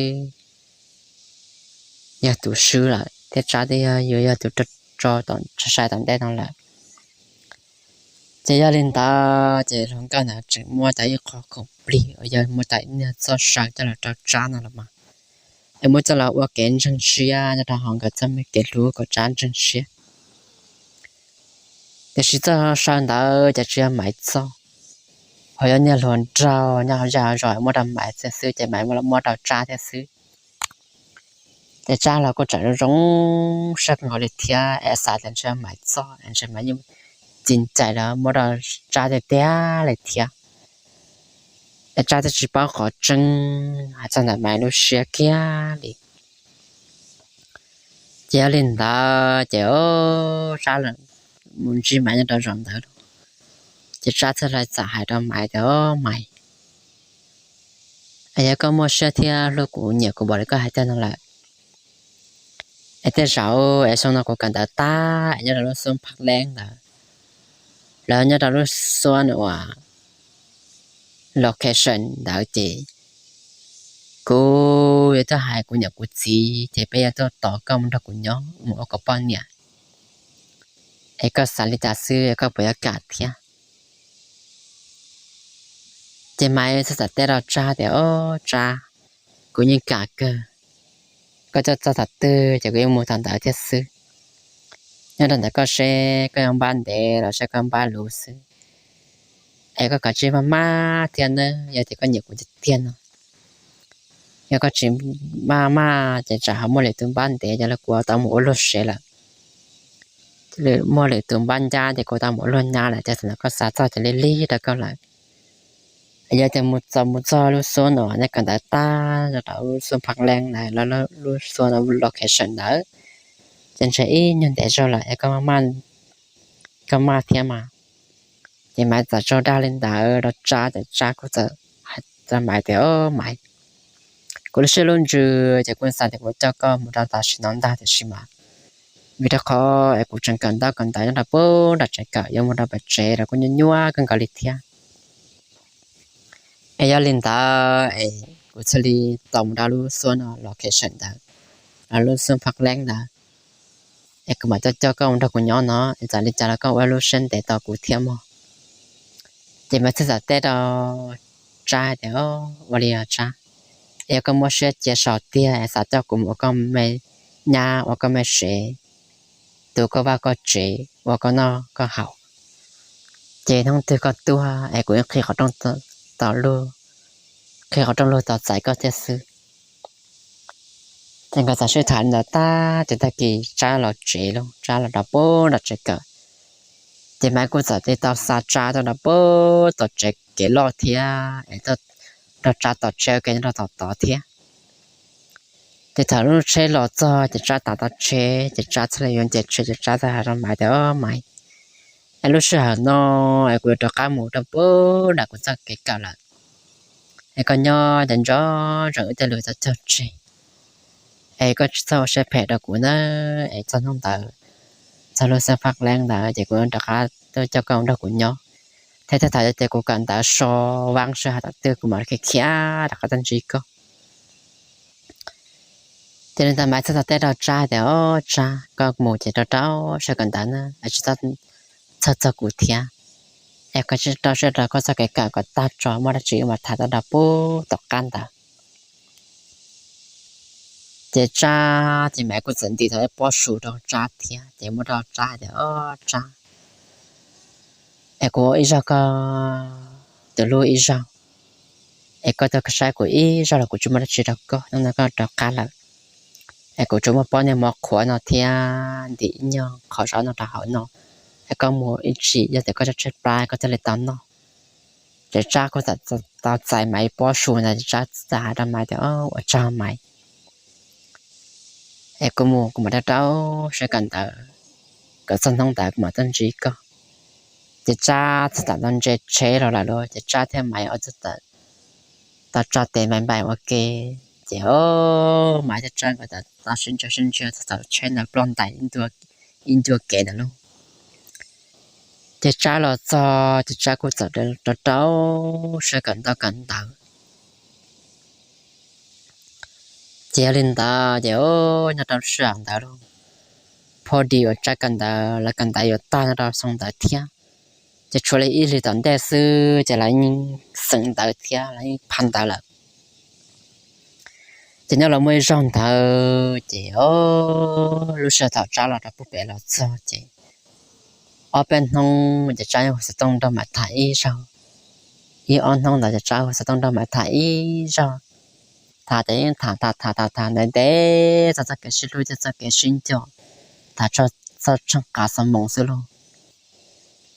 yog tus swb lawm thiab Tsab twb yog, yuav yog tus tso, tso sai tom ntej no lawm. Ces yog li ntawd ces hluas nkauj ntawd tseem muab tau ib qho khoom plig uas yog muab tau ib niag txoj saw coj los rau Tsab no los mas, es muab coj los ua kev ntseeg siab nyob rau hauv nkawd txoj me kev hlub kom Tsab ntseeg siab. Tiam sis txoj saw ntawd ces tsis yog Maiv txoj, ho yog niag hluas nraug nyob hauv zej hauv zos muab rau Maiv thiab xwb ces Maiv muab rau Tsab thiab xwb. Ces Tsab los kuj tseem zoo zoo siab kawg nkaus li thiab es xav tias ntshe Maiv txoj es ntshe Maiv yeej txi cais los muab rau Tsab tiag tiag li thiab. Es Tsab twb tsis paub qhov tseeb hais txog ntawm Maiv lub siab kiag li. Ces yog li ntawd ces o, Tsab mus ntsib Maiv nyob rau zaum ntawd lauj. Ces Tsab thiaj li txawm hais rau Maiv tias, o Maiv, es yog koj muaj siab thiab hlub kuv nyiam kuv npaum li koj hais tiag no lawm, es tej zaum es xyoo no kuv kawm ntawv tag es nyob rau lub xub phaj leeb ntawd, los nyob rau lub xub uas location ntawd ces kuv yuav tuaj hais kuv niam kuv txiv ces peb yuav tuaj tos koj mus nrog kuv nyob mus ua kuv poj niam. Es koj xav li cas xwb, koj puas yuav kam thiab? Ces Maiv txawm txawm teb rau Tsab tias, o Tsab, kuv yeej kam kawg. Koj coj txog thaum twg ces kuv yeej mus thaum ntawd thiab xwb. Nyob rau ntawm koj seb koj yuav npaj ntev los seb koj npaj luv xwb. Es koj kav tsij maj maj thiab nawb, yog tias koj nyiam kuv tiag tiag no. Yog koj tsis maj maj ces tsam ho muaj lwm tus npaj ntev ces kuv tau mus ua luag sev lawm. Muaj lwm tus npaj ncab ces kuv tau mus ua luag nyab lawm, ces thaum ntawd koj xav txog ces lig lig rau koj lawm. Yog tias mus txog, mus txog lub xub no nej kawm ntawv tag rau lub xub phaj leeb ntawd, lub xub location ntawd, ces ntshe ib nyuag ntev zog lawm es koj maj thiab mas. Ces Maiv txawm tso dag li ntawd rau Tsab, ces Tsab kuj txawm hais rau Maiv tias, o Maiv, kuv lub siab lub ntsws ces kuv xav tias kuv coj koj mus rau tam sim no ntag, tiam sis mas vim rau qhov es kuv tseem kawm ntaub kawm ntawv nyob rau pem nram tsev kawm, yuav mus rau pem tsev los kuj nyuaj nyuaj kawg nkaus li thiab. Es yog li ntawd es kuv thiaj li tau mus rau lub xub no location ntawd, los lub xub phaj leeb ntawd, es kuv mam coj coj koj mus nrog kuv nyob no, es txawm li cas los koj ua lub siab ntev tos kuv thiab mog. Ces Maiv thiaj txawm teb rau Tsab hais tias, ua li os Tsab, es yog koj muaj siab cia sau tiag es xav coj kuv mus ua koj me nyab ua koj me sev, tu koj vaj koj tsev, ua koj noj koj haus, ces hnub twg koj tuag es kuv yeej qhib qhov rooj tom lug, qhib qhov rooj lug tos txais koj thiab xwb. Ces nkawd txawm sib tham li ntawd tag ces tag kis Tsab los tsev lauj, Tsab los rau puag nram tsev kawm. Ces Maiv kuj txawm tau xa Tsab tuaj rau puag tom tsev kev loj thiab es nrog Tsab tos tsheb ua ke nyob rau tom tod thiab. Ces thaum lub tsheb los txog ces Tsab tav tau tsheb ces Tsab thiaj li yuav nce tsheb ces Tsab thiaj hais rau Maiv tias, Ob Maiv, es lub sij hawm no es kuv yuav rov qab mus rau puag nram kuv txoj kev kawm lawm, es koj nyob ces nco ntsoov wb tej lus txhob cog tseg, es koj tsis txhob ua siab phem rau kuv na, es txog hnub ntawd, txog lub xeeb fab leeb ntawd ces kuv rov qab tuaj coj koj nrog kuv nyob, thiab tej thaum yog tias kuv kawm ntawv so vaab sij hawm twg kuv mam li khiav khiav rov qab tuaj ntsib koj. Ces li ntawd Maiv txawm tau teb rau Tsab tias, Ob Tsab, koj mus ces rau rau siab kawm ntawv na, es tsis txhob txog kuv thiab, es koj rau siab rau koj txoj kev kawm kom tag tso, muaj dab tsi wb mam tham tau rau puag tom qab ntawd. Ces Tsab ces Maiv kuj txawm ntim tau ib pob su rau Tsab thiab ces muab rau Tsab hais tias, Ob Tsab, es kuv ua ib zaug koj tus hlub ib zaug, es koj tuaj saib kuv ib zaug los kuv tsis muaj dab tsi rau koj, hnub no koj rov qab lawm, es kuv tsuas muaj pob niag mov qhuav no thiab ntim ib nyuag qhov zaub no rau hauv no, es koj mus ib tsam yog tias koj tshaib plab koj thiaj li tau noj. Ces Tsab kuj txawm tau txais Maiv ib pob su ntawd ces Tsab txawm hais rau Maiv tias, Ua tsaug Maiv, es kuv mus kuv mam rau rau siab kawm ntawv, kom txog hnub ntawd kuv mam tuaj ntsib koj. Ces Tsab txawm tau nce tsheb los lawm lauj, ces Tsab thiab Maiv ob tug txawm tau tso tes npai npai ua ke. Ces Maiv thiab Tsab nkawd txawm tau sib ntsia sib ntsia txog thaum tsheb ntawd ploj ntais ib ncua kev ntawd lauj. Ces Tsab los txog ces Tsab kuj txawm rau rau siab kawm ntawv kawm ntawv. Ces yog li ntawd ces nyob rau lub sij hawm ntawd lauj, phob di uas Tsab kawm ntawv lawv kawm ntawv yuav tag nyob rau xyoo ntawd thiab. Ces tshuav li ib hlis tom ntej xwb ces lawv yeej xeem ntawv thiab lawv yeej phaj ntawv lawm. Ces nyob los muaj ib zaug ntawd ces lub sij hawm thaum Tsab los rau puag pem los txog ces ob peb hnub ces Tsab yeej hu xov tooj nrog Maiv tham ib zaug. Ib ob hnub ntawd ces Tsab hu xov tooj nrog Maiv tham ib zaug. Tham ces yeej tham tham tham tham tham ntev ntev txog txoj kev sib hlub thiab txoj kev sib nco, tham txog txoj tsheej qav xov moos xwb lauj.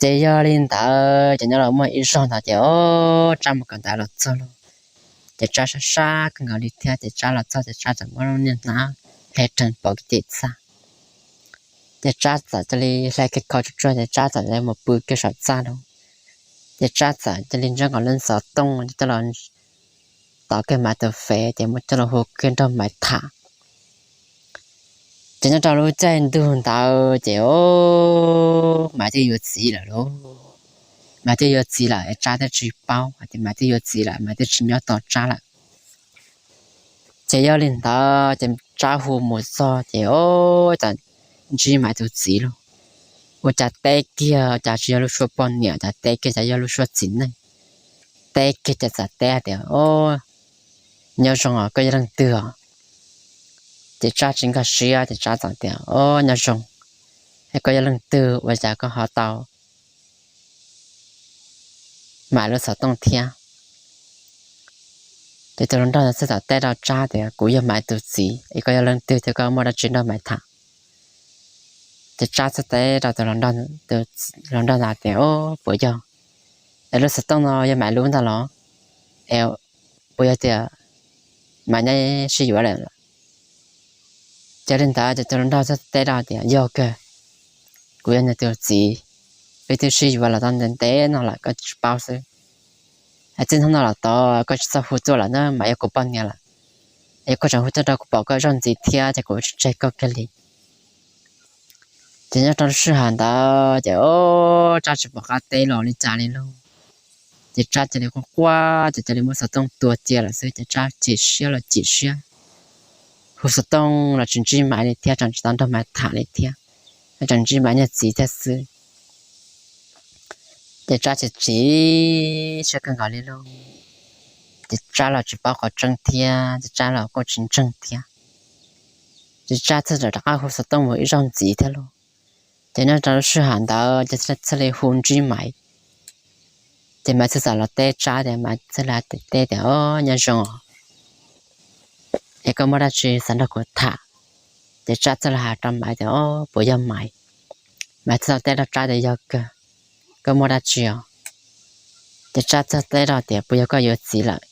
Ces yog li ntawd ces nyob los muaj ib zaug ntawd ces Tsab mus kawm ntawv los txog lauj, ces Tsab sab sab kawg nkaus li thiab ces Tsab los txog ces Tsab txawm muab lub niag hnab hle rhees pov kiag tim txaj. Ces Tsab txawm cia li hle kiag khau tsuag tsuag ces Tsab txawm cia li mus pw kiag saum txaj lauj. Ces Tsab txawm cia li ntsab nkaus lub xov tooj coj los tov kiag Maiv tus fev ces muab coj los hu kiag nrog Maiv tham. Ces nyob rau lub caij ntuj ntawd ces Maiv twb yuav txiv lawm lauj. Maiv twb yuav txiv lawm es Tsab twb tsis paub hais tias Maiv twb yuav txiv lawm, Maiv twb tsis nyob tos Tsab lawm. Ces yog li ntawd ces Tsab hu mus txog ces txawm ntsib Maiv tus txiv lauj. Ua cas teb kiag cas tsis yog lub suab poj niam, cas teb kiag cas yog lub suab txiv neej. Teb kiag ces txawm teb hais tias, Nyob zoo os, koj yog leej twg os? Ces Tsab tsis nkag siab ces Tsab txawm tias, Nyob zoo, es koj yog leej twg ua cas koj ho tau Maiv lub xov tooj thiab? Ces tus hluas nraug ntawd txawm teb rau Tsab tias, Kuv yog Maiv tus txiv, es koj yog leej twg thiab koj muaj dab tsi nrog Maiv tham? Ces Tsab txawm teb rau tus hluas nraug ntawd tias, Puas yog, es lub xov tooj no yog Maiv lub ntag los? Es puas yog tias Maiv neb sib yuav lawm? Ces li ntawd ces tus hluas nraug txawm teb rau tias, Yog kawg, kuv yog nws tus txiv, wb twb sib yuav los tau ntev ntev no lawm koj tsis paub xwb. Es txij hnub no los tod koj tsis txhob hu tuaj lawm na, Maiv yog kuv poj niam lawm. Es koj tseem hu tuaj rau kuv pom koj zaug ntxiv thiab ces kuv tsis tseg koj kiag li. Ces nyob rau lub sij hawm ntawd ces Tsab tsis pom qab teb los li cas li lauj. Ces Tsab cia li quaj quaj ces cia li muab xov tooj tua cia lawm xwb ces Tsab chim siab los chim siab. Hu xov tooj los tsis ntsib Maiv li thiab, tseem tsis tau nrog Maiv tham li thiab, tseem ntsib Maiv niag txiv thiab xwb. Ces Tsab chim chim siab kawg nkaus li lauj. Ces Tsab los tsis paub qhov tseeb thiab ces Tsab los kuj tsis ntseeg thiab. Ces Tsab thiaj rov qab hu xov tooj mus ib zaug ntxiv thiab lauj. Ces nyob rau lub sij hawm ntawd ces thiaj li hu ntsib Maiv. Ces Maiv thiaj txawm los teb Tsab tias, Maiv thiaj li teb tias, Ob, nyob zoo os, es koj muaj dab tsi xav nrog kuv tham? Ces Tsab thiaj li hais rau Maiv tias, Ob, puas yog Maiv? Maiv thiaj teb rau Tsab tias, Yog kawg, koj muaj dab tsi os? Ces Tsab thiaj teb rau tias, Puas yog koj yuav txiv lawm?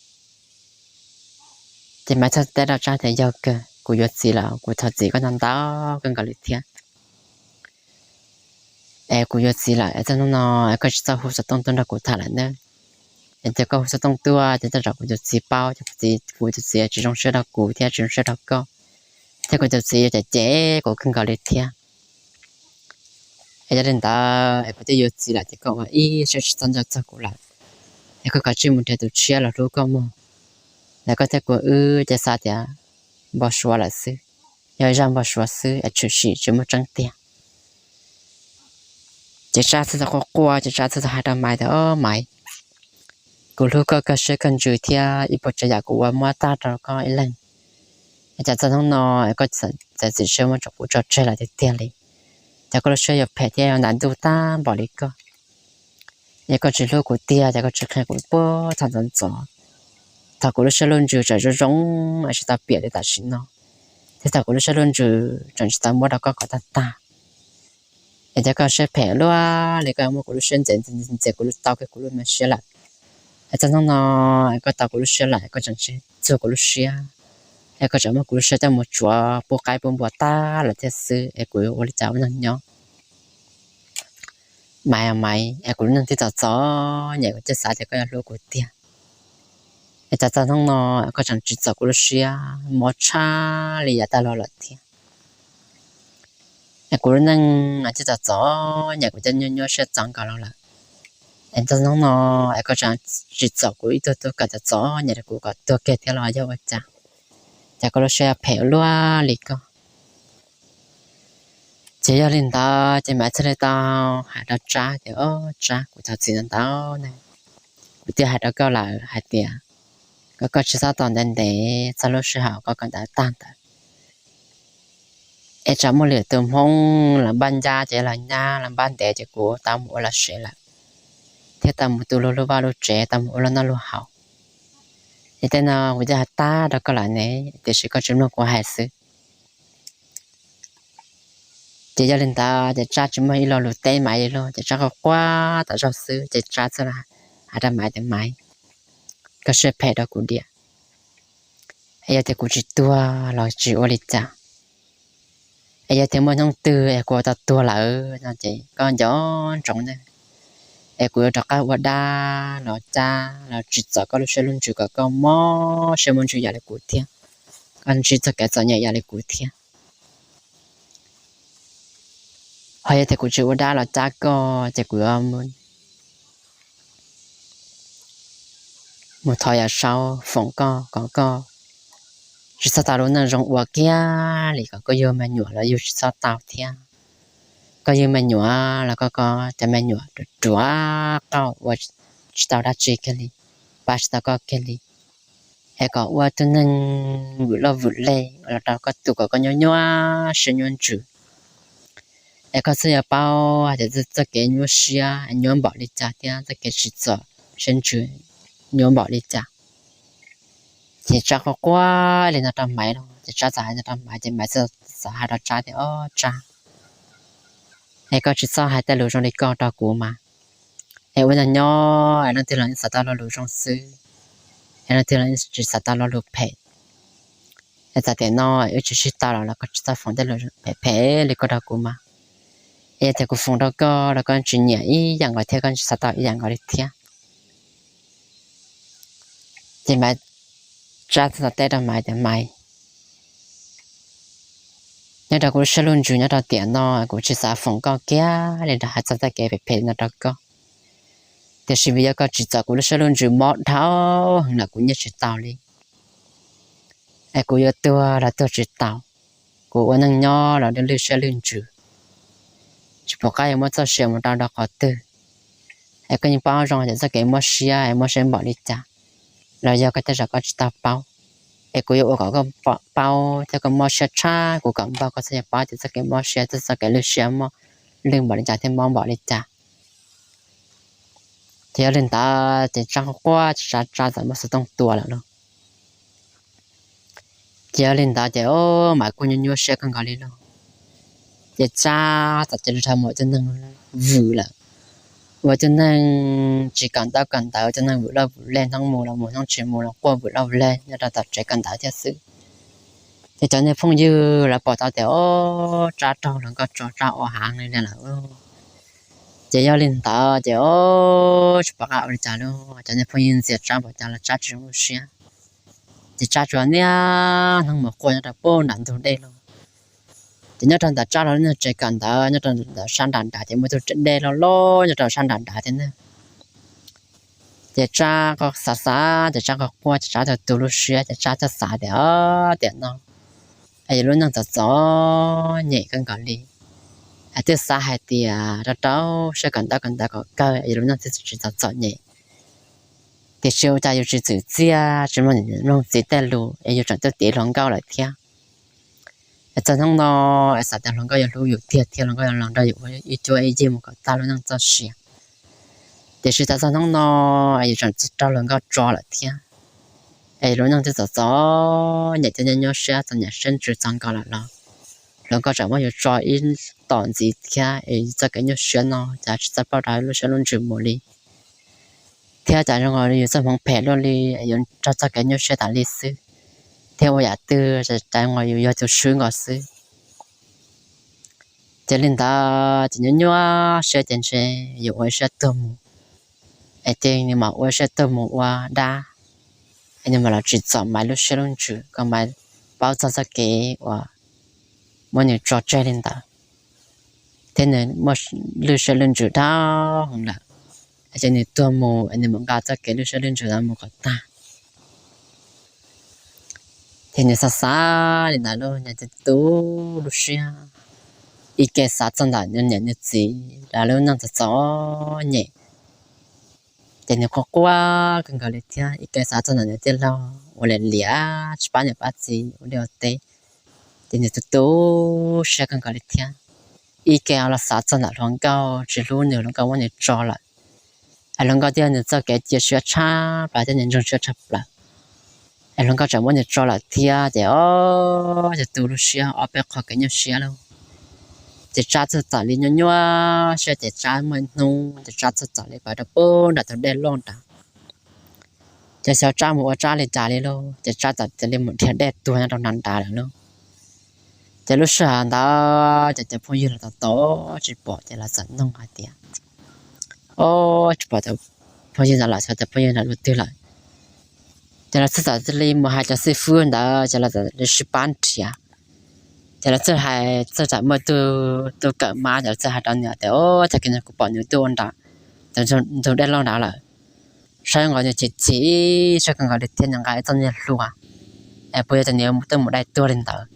Ces Maiv thiaj teb rau Tsab tias, Yog kawg, kuv yuav txiv lawm, kuv thov txim koj ntau ntau kawg nkaus li thiab. Es kuv yuav txiv lawm es txog hnub no es koj tsis txhob hu xov tooj tuaj nrog kuv tham lawm nawb. Es tias koj hu xov tooj tuaj ces tej zaum kuv tus txiv paub, ces kuv tus txiv tsis zoo siab rau kuv thiab tsis zoo siab rau koj, thiab kuv tus txiv yuav cem cem kuv kawg nkaus li thiab. Es yog li ntawd es kuv twb yuav txiv lawm ces koj ua ib siab tsis txhob nco txog kuv lawm, es koj kav tsij mus nrhiav tus tshiab los hlub koj mog. Lawv koj thiab kuv wb ces xav tias npau suav lawm xwb, yog ib zaj npau suav xwb es tshwm sim tsis muaj tseeb tiag. Ces Tsab thiaj quaj quaj, ces Tsab thiaj hais rau Maiv tias, Ob Maiv, kuv hlub koj kawg siab kawg ntsws thiab ib puas tsav yam kuv ua muab tag rau koj ib leeg. Es cas txog hnub no es koj txawm txiav txim siab muab kuv tso tseg lawm tiag tiag li? Cas koj lub siab yuav phem thiab yuav ntais ntuj tag npaum li koj? Es koj tsis hlub kuv tiag, cas koj tsis qhia kuv puag thaum ntxov ntxov? Thaum kuv lub siab lub ntsws tseem zoo zoo es tsis tau piam li tam sim no, thiab thaum kuv lub siab lub ntsws tseem tsis tau muab rau koj kom tag tag, es cas koj siab phem luaj li, koj muab kuv lub siab ntxias ntxias kuv lub, tau kiag kuv lub me siab lawm. Es txog hnub no es koj tau kuv lub siab lawm, koj tseem tsis txuag kuv lub siab, es koj tseem muab kuv lub siab coj mus tsuav pub qaib pub npua tag lawm thiab xwb, es kuv yuav ua li cas ua neeg nyob? Maiv, Maiv, es kuv lub neej twb txom txom nyem, kuv thiaj xav tias koj yuav hlub kuv tiag. Es cas txog hnub no koj tseem tsim txom kuv lub siab mob tshaj li yav tag los lawm thiab? Es kuv lub neej twb txom txom nyem, kuv twb nyuaj nyuaj siab txaus nkaus los lawm, es txog hnub no es koj tseem tsim txom kuv ib tug tub kawm txom txom nyem rau kuv kom tuag kiag thiab los yog ua cas? Cas koj lub siab phem ua luaj li koj? Ces yog li ntawd ces Maiv thiaj li tau hais rau Tsab tias, Ob Tsab, kuv thov txim ntau ntau na. Kuv twb hais rau koj lawm hais tias kom koj tsis txhob tos ntev ntev, txog lub sij hawm koj kawm ntawv tag ntawd es tsam muaj lwm tus Hmoob los npaj ncab ces los nyab, los npaj ntev ces kuv tau mus ua lawv sev lawm, thiab tau mus tu luag lub vaj lub tsev, tau mus ua luag noj luag haus. Es tej no kuv twb hais tag rau koj lawm ne, tiam sis koj tsis mloog kuv hais xwb. Ces yog li ntawd ces Tsab tsis muaj ib lo lus teb Maiv li lauj, ces Tsab quaj quaj tas zog xwb, ces Tsab txawm hais rau Maiv tias, Maiv, koj siab phem rau kuv diam. Es yog tias kuv tsis tuag los tsis ua li cas, es yog tias muaj hnub twg es kuv tau tuag lawm no ces koj nco ntsoov ne, es kuv yuav rov qab ua dab los cab los tsim txom koj lub siab lub ntsws kom koj mob siab mob ntsws yam li kuv thiab, koj ntsib txoj kev txom nyem yam li kuv thiab. Ho yog tias kuv tsis ua dab los cab koj ces kuv yuav mus thov Yawm Saub foom koj kom koj tsis txhob tau lub neej zoo ua kiag li, kom koj yug me nyuam los yug tsis txhob tau thiab. Koj yug me nyuam los koj, koj cov me nyuam ruam ruam qauj ua tsis tau dab tsi kiag li, pab tsis tau koj kiag li. Es kom ua tus neeg vwm loj vwm leg los rau koj, tus kom koj nyuaj nyuaj siab nyuaj ntsws. Es koj thiaj yuav paub hais tias txoj kev nyuaj siab nyuaj npaum li cas thiab txoj kev tsim txom siab ntsws nyuaj npaum li cas. Ces Tsab quaj quaj li no rau Maiv los, ces Tsab txawm hais no rau Maiv, ces Maiv txawm hais rau Tsab tias, Ob Tsab, es koj tsis txhob hais tej lus zoo li ko rau kuv mas. Es ua neeg nyob es leej twg los yeej xav tau lo lus zoo xwb, es leej twg los yeej tsis xav tau lo lus phem. Es txawm tiam no wb tsis sib tau los los koj tsis txhob foom tej lus phem phem li ko rau kuv mas. Es yog tias kuv foom rau koj los koj tsis nyiam ib yam nkaus thiab, koj tsis xav tau ib yam nkaus li thiab. Ces Maiv, Tsab thiaj teb rau Maiv tias, Maiv, nyob rau kuv lub siab lub ntsws nyob rau tiam no kuv tsis xav foom koj kiag li rau hais txog txoj kev phem phem no rau koj. Tiam sis vim yog koj tsim txom kuv lub siab lub ntsws mob dhau heev lawm kuv nyiaj tsis tau li. Es kuv yuav tuag los tuag tsis tau, kuv ua neej nyob los lwj siab lwj ntsws, tsis pom qab yuav muab txoj sia mus rau rau qhov twg. Es koj yeej paub zoo tias txoj kev mob siab es mob siab npaum li cas, los yog koj tej zaum koj tsis tau paub. Es kuv yuav ua kom koj paub thiab koj mob siab tshaj kuv kom npog, koj thiaj yuav paub tias txoj kev mob siab thiab txoj kev lwj siab mob lwj npaum li cas thiab mob npaum li cas. Ces yog li ntawd ces Tsab quaj quaj ces Tsab txawm muab xov tooj tua lawm lauj. Ces yog li ntawd ces o, mas kuj nyuaj nyuaj siab kawg nkaus li lauj. Ces Tsab txawm cia li dhau mus ua tug neeg vwm lawm, ua tug neeg tsis kawm ntaub kawm ntawv, ua tug neeg vwm loj vwm leg, hnub mus los mus hnub tsis mus los quaj vwm loj vwm leg nyob rau tom tsev kawm ntawv thiab xwb. Ces cov niag phooj ywg lawv pom tau tias o, Tsab raug hluas nkauj tso Tsab ua heev li lawm. Ces yog li ntawd ces o, tsis pom qab ua li cas lauj, cov niag phooj ywg ntxias Tsab npaum cas los Tsab tsis zoo lub siab. Ces Tsab tsuas niaj hnub mus quaj nyob rau puag nram ntug dej lauj. Ces nyob rau ntawm Tsab lub niag tsev kawm ntawv nyob rau ntawm sab nram nrad ces muaj tug dej loj loj nyob rau sab nram nrad thiab na. Ces Tsab xav xav ces Tsab quaj quaj ces Tsab txawm tu lub siab ces Tsab txawm xav tias, tiam no es yus lub neej txom txom nyem kawg nkaus li, es twb xav hais tias rau rau siab kawm ntaub kawm ntawv kom kawg es yus lub neej thiaj tsis txom txom nyem. Tiam sis ua cas yus tsis txwm txiaj tsis mloog niam mloog txiv tej lus es yus tseem tuaj tiv hluas nkauj lawm thiab. Es txog hnub no es xav tias hluas nkauj yuav hlub yus tiag thiab hluas nkauj yuav los nrog yus ua ib cuab ib yig mus kom tag lub neej txoj sia. Tiam sis txog hnub no es yus tseem raug hluas nkauj tso lawm thiab. Es lub neej twb txom txom nyem thiab nyuaj nyuaj siab txom nyem siab ntsws txog nkaus lawm los hluas nkauj tseem muab yus tso ib tom ntxiv thiab es txoj kev nyuaj siab no cas tsis txawj pauj rau lub siab lub ntsws mus li. Thiab cas zoo nkaus li yus txoj hmoov phem luaj li, yus raug txoj kev nyuaj siab tas li xwb, thiab ua yam twg cas zoo nkaus yus yog tus swb nkaus xwb. Ces li ntawd ces nyuaj nyuaj siab ces ntshe yus ua ib siab tuag mus, es ces nws mam ua ib siab tuag mus ua dab, es nws mam los tsim txom Maiv lub siab lub ntsws kom Maiv paub txog txoj kev uas muab nws tso tseg li ntawd, thiab nws muaj lub siab lub ntsws dawb heev lawm, ces nws tuag mus es nws mam nqa txoj kev lub siab lub ntsws ntawd mus kom tag. Ces nws xav xav li ntawd lauj, nws tu tu lub siab, ib ke xav txog ntawm nws niam nws txiv lawv lub neej txom txom nyem. Ces nws quaj quaj kawg nkaus li thiab ib ke xav txog ntawm nws tij laug uas liam liam tsis pab niam pab txiv ua liaj ua teb. Ces nws tu tu siab kawg nkaus li thiab, ib ke los xav txog ntawm hluas nkauj tsis hlub nws, hluas nkauj muab nws tso lawm. Es hluas nkauj thiaj nws txoj kev cia siab tshaj plaws thiab nws ntsoog siab tshaj plaws. Es hluas nkauj tseem muab nws tso lawm thiab ces o, ces tu lub siab ob peb qho kev nyuaj siab lauj. Ces Tsab txawm txawm li nyuaj nyuaj siab ces Tsab muaj ib hnub ces Tsab txawm txawm li pais rau puag nram tus dej loj nrad. Ces xyov Tsab mus ua Tsab li cas li lauj, ces Tsab txawm cia li mus dhia dej tuag nyob rau nram nrad lawm lauj. Ces lub sij hawm ntawd ces cov phooj ywg los tos tos tsis pom ces lawv txawm noog hais tias, o, tsis pom cov phooj ywg ntawd lawm, xyov cov phooj ywg ntawd dua twg lawm. Ces lawv txawm txawm cia li mus hais cov xib fwb ntawd ces lawv txawm li sib pab nrhiav. Ces lawv txawm hais txawm txawm muaj tus kawm mab ces lawv txawm hais rau nws tias, o, tag kis no kuv pom nws tuaj ua nram tus ntug dej loj nrad lawm, saib nkaus nws chim chim siab kawg nkaus li thiab nws nqa ib txoj niag hlua, es puas yog tias nws tuaj mus dai tuag li ntawd.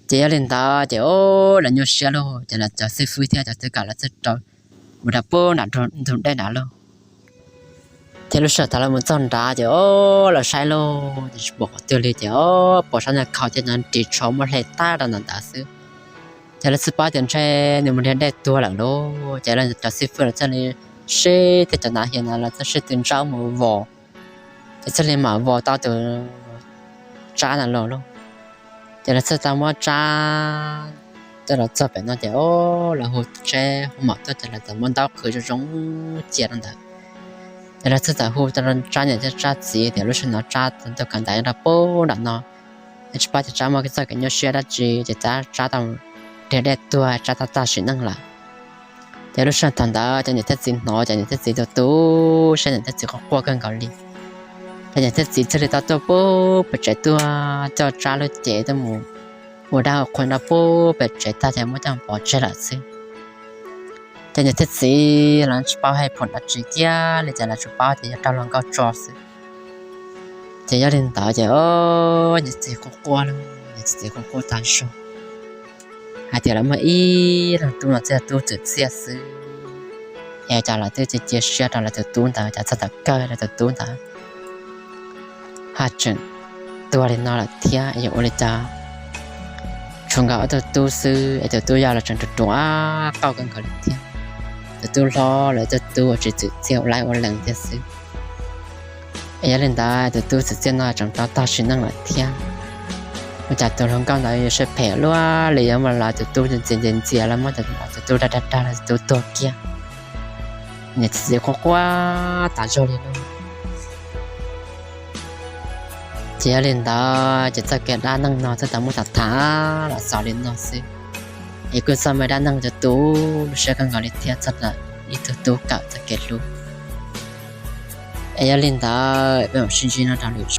Ces yog li ntawd ces o, lawv nyuaj siab lauj, ces lawv cov xib fwb thiab cov tub kawm lawv txawm rau mus rau puag nram ntug dej nrad lauj. Ces lub sij hawm thaum lawv mus txog nrad ces o, lawv saib lauj ces tsis pom qhov twg li ces o, pom sab niag khau thiab cov ris tsho muab hle tag rau ntawm ntawd xwb. Ces lawv txawm paub tias ntshe nws mus dhia dej tuag lawm lauj, ces lawv cov xib fwb lawv thiaj li sib thiab cov nav hias ntawd lawv txawm sib tw ntsaub mus vos, ces thiaj li mam vos tau tus Tsab ntawd los lauj. Ces lawv txawm tau muab Tsab coj los txog pem no ces o, lawv hu tsheb hu mom tuaj ces lawv txawm muab ntaub qhwv zoo zoo cia rau ntawd. Ces lawv txawm txawm hu rau Tsab niam thiab Tsab txiv tias lub sij hawm no Tsab tuaj kawm ntawv nyob rau puag nram no, es tsis paub tias Tsab muaj txoj kev nyuaj siab dab tsi ces Tsab tau dhia dej tuag, Tsab tau tag sim neej lawm. Ces lub sij hawm thaum ntawd cov niam thiab txiv hnov ces niam thiab txiv tu tu siab, niam thiab txiv quaj quaj kawg nkaus li. Ces niam thiab txiv thiaj li tau tuaj pub pem tsev tuaj coj Tsab lub cev tuaj mus ua dab ua qhua rau pub pem tsev tag ces muab coj pov tseg lawm xwb. Ces niam thiab txiv los tsis paub hais phom dab tsi kiag li ces lawv tsuas paub tias yog raug hluas nkauj tso xwb. Ces yog li ntawd ces niam txiv quaj quaj lauj, niam txiv quaj quaj tag zog hais tias lawv muaj ib leeg tub no txawj tub txwm txiaj xwb, es cas lawv twb cia cia siab rau lawv tus tub ntawd, cas txog thaum kawg lawv tus tub ntawd ho tseem tuag li no lawm thiab es yuav ua li cas? Tshuav nkawd ob tug tub xwb es tus tub yau los tseem ruam ruam qauj kawg nkaus li thiab. Tus tub hlob los tus tub uas tsis txwm txiaj ua laib ua lees thiab xwb. Es yog li ntawd tus tub txwm txiaj no tseem tau tag sim neej lawm thiab. Ua cas tus hluas nkauj ntawd yuav siab phem luaj li yuav mus lawv tus tub ntxias ntxias ntxias los muab tus tub dag dag dag los tus tub tuag kiag. Niam txiv quaj quaj tas zog li no. Ces yog li ntawd ces txoj kev dab neeg no txhob tau muab tham tham los xaus li no xwb. Es kuj txoj me dab neeg tus tub lub siab kawg nkaus li thiab txog ntawm ib tug tub kawm txoj kev hlub. Es yog li ntawd peb mam sib ntsib no rau lwm